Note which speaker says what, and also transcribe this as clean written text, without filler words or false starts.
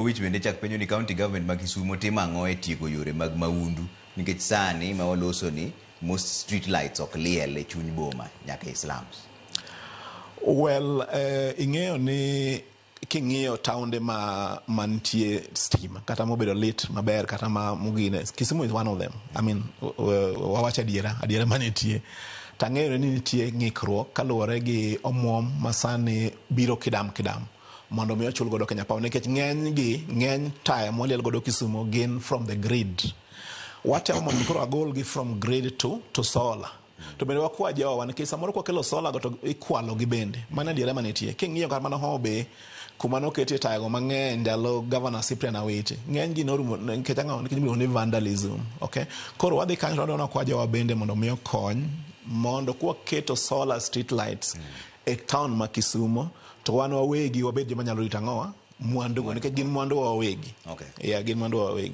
Speaker 1: Owich bende chak penjo ni county government ma Kisumo timo ang'o e tieko yore mag maundu nikech sani ma waloso ni most street lights ok liel e chuny boma nyaka e slums.
Speaker 2: Well, ing'eyo ni king'iyo taonde ma mantie stima kata mobedo lit maber kata ma mugine, Kisumu is one of them. I mean, wawach adiera, adiera manitie. Tang'eyo ni nitie ng'ikruok kaluwore gi omuom ma sani biro kidam kidam mondo mi ochul godo Kenya Power, nikech ng'eny gi ng'eny taya mwaliel godo Kisumu gin from the grid. Watemo mondo koro agol gi from grid to solar. To bende wakwa jowa, nikech samoro kwakelo solar go to ikwalo gi bende. Mano adiera manitie. King'iyo kata mana Homa Bay kuma noketie taya go mang'eny ndalo Governor Cyprian Awiti, ng'eny gi norumo nikech ang'o? Nikech iluongo ni vandalism. Okay, koro wadhi kanyo to wadwa kwa jowa bende mondo mi okony mondo kwaketo solar street lights e town ma Kisumo to wan wawegi wabed joma nyalo rito ang'owa mwandu go, nikech gin mwandu wa wawegi. Yeah, gin mwandu wa wawegi.